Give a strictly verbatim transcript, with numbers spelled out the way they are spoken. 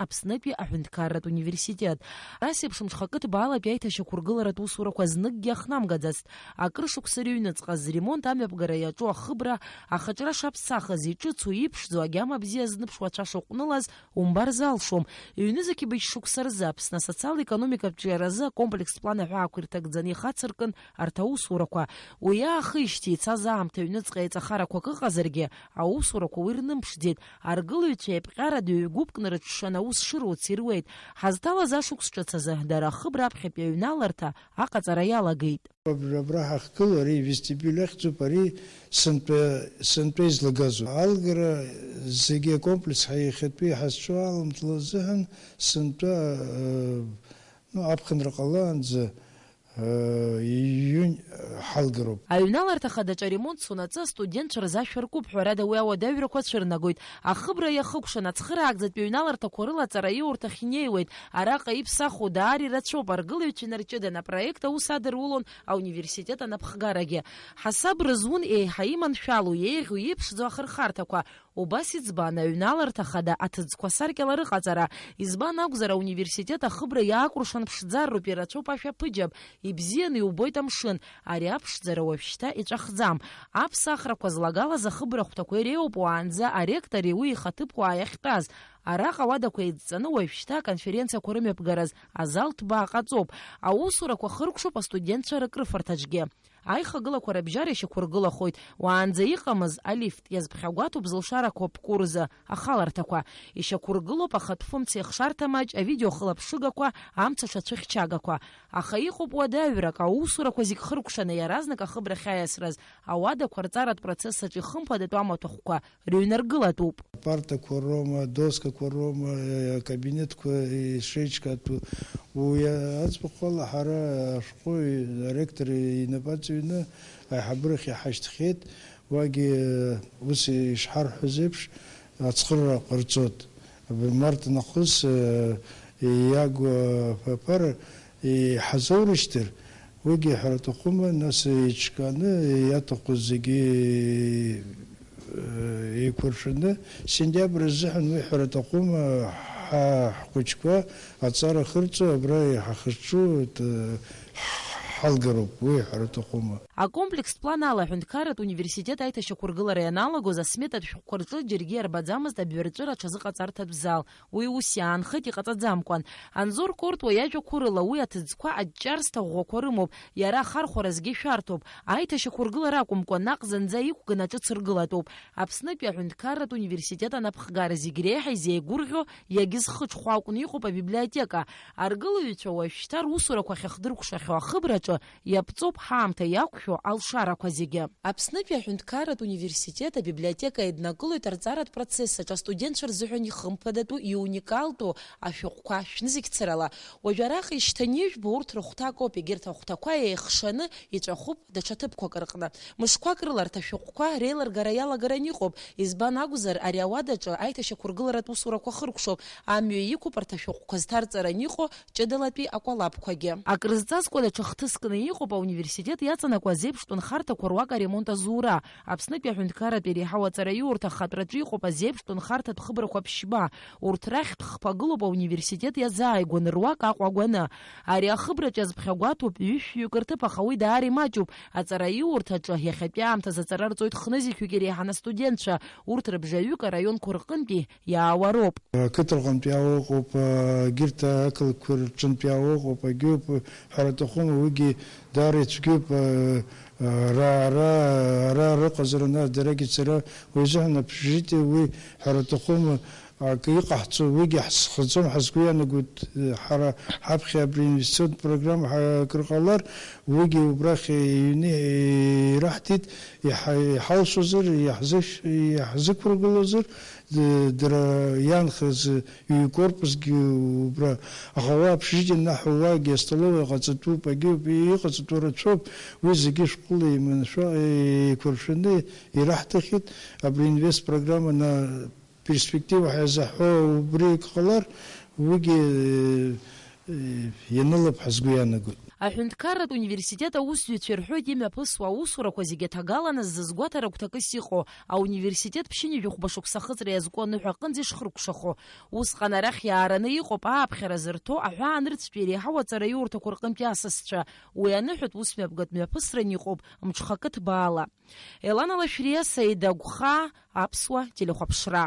Аԥснытәи аҳәынҭқарратә университет. Ас еиԥш мҽхакы ҭбаалатәи аиҭашьақәыргыларатә усурақәа зныкгьы ахнамгаӡацт. Акыр шықәса рыҩныҵҟа зремонт амҩаԥгара иаҿу ахыбра, ахаҿра шаԥсахыз, иҿыцу, иԥшӡоу, агьама бзиа зныԥшуа ацәа шыҟәнылаз, умбар залшом. Ҩнызқьи быжь шықәса рзы Аԥсны асоциал-економикатә ҿиаразы акомплекстә план аҳәаақәа ирҭагӡаны ихацыркын арҭ аусурақәа. Уи аахижьҭеи ицаз аамҭа ҩныҵҟа еиҵахарақәак ыҟазаргьы, аусурақәа уи рнымԥшӡеит. Аргылаҩцәа еиԥҟьара дыҩ-гәыԥкны рыҽшаны аус шыруц ируеит. Ҳазҭалаз ашықәс ҿыц азы дара ахыбра аԥхьатәи аҩналарҭа аҟаҵара иалагеит. Абра, абра ҳахьгылоу ари вестибиуль ахьӡуп, ари сынтәа, сынтәа излагазоуп. Алгара зегьы акомплекс ҳа иахьатәи ҳазҿу аламҭала азыҳәан сынтәа, э, ну, аԥхынра ҟалаанӡа, э, июнь, э, ҳалгароуп. Аҩналарҭа хадаҿ аремонт сунаҵы астудентцәа рзы ашәа ркуп, ҳәарада, уи ауадаҩрақәа цәырнагоит. Ахыбра иахыкәшан, ацхыраагӡатәи аҩналарҭақәа рыла аҵараиурҭахь инеиуеит. Араҟа иԥсахуа даара ирацәоуп, аргылаҩцәа инарҷыданы апроект аус адырулон ауниверситет анапхгарагьы. Ҳасаб рызун еиҳа иманшәалоу, еиӷьу, иеиԥшӡоу ахырхарҭақәа. Убас иӡбан аҩналарҭа хада аҭыӡқәа саркьала рыҟаҵара. Избан акәзар, ауниверситет ахыбра иаакәыршан ԥшӡарроуп, ирацәоуп ашәаԥыџьаԥ, ибзианы иубоит амшын. Ари аԥшӡара уажәшьҭа иҵәахӡам. Аԥсахрақәа злагалаз ахыбра хәҭақәа иреиуоуп уаанӡа аректори уи ихаҭыԥуааи ахьтәаз. Араҟа ауадақәа еидҵаны уажәшьҭа аконференциақәа рымҩаԥгараз азал ҭбаа ҟаҵоуп. Аусурақәа хыркәшоуп астудентцәа рыкрыфарҭаҿгьы. Аихагылақәа рыбжьара ишьақәыргылахоит, уаанӡа иҟамыз алифт, иазԥхьагәаҭоуп зылшарақәа ԥку рзы ахаларҭақәа. Ишьақәыргылоуп ахатә фымца ихшарҭа маҷ, авидеохылаԥшыгақәа, амца шацәыхьчагақәа. Аха иҟоуп уадаҩрак, аусурақәа зегь хыркәшаны иаразнак ахыбрахь аиасраз, ауадақәа рҵаратә процесс аҿы ихымԥадатәу амаҭәахәқәа рыҩнаргылатәуп. Апартақәа роума, адоскақәа роума, акабинетқәа ишеиҿкаатәу, уи аӡбахә ала ҳара ашәҟәыҩҩы аректор инапы аҵаҩны аиҳабырахь иҳашьҭхьеит, уагьы ус ишҳарҳәаз еиԥш ацхыраара ҟарҵоит. Март нахыс иагу аԥара иҳазоурышьҭыр, уигьы ҳәара аҭахума, нас еиҿкааны иаҭаху зегьы, э, еиқәыршәаны, сентиабр азыҳәан уи ҳәара аҭахума, ҳа ҳхәыҷқәа аҵара ахырҵо абра иҳахырҿу, э, ҳалгароуп, уи ҳәара аҭахума. Акомплекстә план ала аҳәынҭқарратә университет аиҭашьақәыргылара ианалагоз асметатә шәҟәқәа рҿы џьаргьы иарбаӡамызт абҩарҵәыра аҽазыҟаҵарҭатә зал. Уи ус иаанхеит иҟаҵаӡамкәан. Анзор Кортуа иажәақәа рыла, уи аҭыӡқәа аҷҷарсҭа ӷәӷәақәа рымоуп, иара ахархәара зегьы шәарҭоуп. Аиҭашьақәыргылара акәымкәа, наҟ зынӡа иқәганы аҿыц ргылатәуп. Аԥснытәи аҳәынҭқарратә университет анапхгара зегь реиҳа изеигәырӷьо, иагьызхыҽхәо акәны иҟоуп абиблиотека. Аргылаҩцәа уажәшьҭа русурақәа ахьахдыркәшахьоу ахыбраҿы иаԥҵоуп ҳаамҭа иақәшәо алшарақәа зегьы. Аԥснытәи аҳәынҭқарратә университет абиблиотека еиднакылоит арҵаратә процесс аҿы астудентцәа рзыҳәан ихымԥадатәу, иуникалтәу ашәҟәқәа шәнызқьцарала. Уажә араҟа ишьҭанижәбо урҭ рыхәҭакоуп, егьырҭ ахәҭақәа еихшаны иҵәахуп даҽа ҭыԥқәак рҟны. Мышқәак рыла арҭ ашәҟәқәа реилыргара иалагаран иҟоуп, избан акәзар, ари ауадаҿы аиҭашьақәыргыларатә усурақәа хыркәшоуп, амҩа иқәуп арҭ ашәҟәқәа зҭарҵаран иҟоу ҷыдалатәи акәалаԥқәагьы. Акрызҵазкуа даҽа хҭыскны иҟоуп ауниверситет иаҵанакуаз еиԥштәу нхарҭақәа руак аремонт азура. Аԥснытәи аҳәынҭқарратәи реиҳау аҵараиурҭа ахатәраҿы иҟоуп азеиԥштәу нхарҭатә хыбрақәа ԥшьба. Урҭ рахьтә хԥа гылоуп ауниверситет иазааигәаны руак Аҟәа агәаны. Ари ахыбраҿ иазԥхьагәаҭоуп ҩышәҩык рҭыԥ, аха уи даара имаҷуп. Аҵараиурҭаҿы иахьатәи аамҭазы аҵара рҵоит хнызқьҩык иреиҳаны астудентцәа. Урҭ рыбжаҩык араионқәа рҟынтәи иаауа роуп. Ақыҭаҟынтә иаауа ыҟоуп, егьырҭ ақалақьқәа рҿынтә иаауа ыҟоуп, агьоуп, ҳәара аҭахума, уигьы даара ицәгьоуп, ара, ара, ара рыҟазара, нас дарагьы сара уи азыҳәан общежитие уи ҳәара аҭахума, акы иҟаҳҵо, уигьы ҳзхаӡом, ҳазгәы иаанагоит, ҳара ҳаԥхьа абри инвестиционтә программа ҳа-, акыр ҟалар, уигьы убрахь иҩны ираҳҭеит, иҳа-, иҳалшозар, иаҳзышә-, иаҳзықәыргылозар, д-, дара иаанхаз ҩ-корпусгьы убра, аха уа общежитие анаҳу, уагьы астоловая ҟаҵатәуп, агьоуп, иҟаҵатәу рацәоуп, уи зегьы шәҟәыла еиманшәа-, еиқәыршәаны ираҳҭахьеит, абри инвест программа на-, перспектива ҳәа иазаҳҳәо убри ак ҟалар, уигьы, э, Ианылап ҳәа сгәы иаанагоит. Аҳәынҭқарратә университет аусзуҩцәа ирҳәоит имҩаԥысуа аусурақәа зегьы аҭагаланы зызгәаҭара гәҭакыс иҟоу ауниверситет ԥшьынҩажәи хәба шықәса ахыҵра иазку аныҳәа аҟынӡа ишхыркәшахо. Усҟан арахь иаараны иҟоуп ааԥхьара зырҭо аҳәаанырцәтәи иреиҳау аҵараиурҭақәа рҟынтәи асасцәа. Уи аныҳәатә усмҩаԥгатә мҩаԥысран иҟоуп мҽхакы ҭбаала. Елана Лашәриа, Саида Гәхаа, Аԥсуа телехәаԥшра.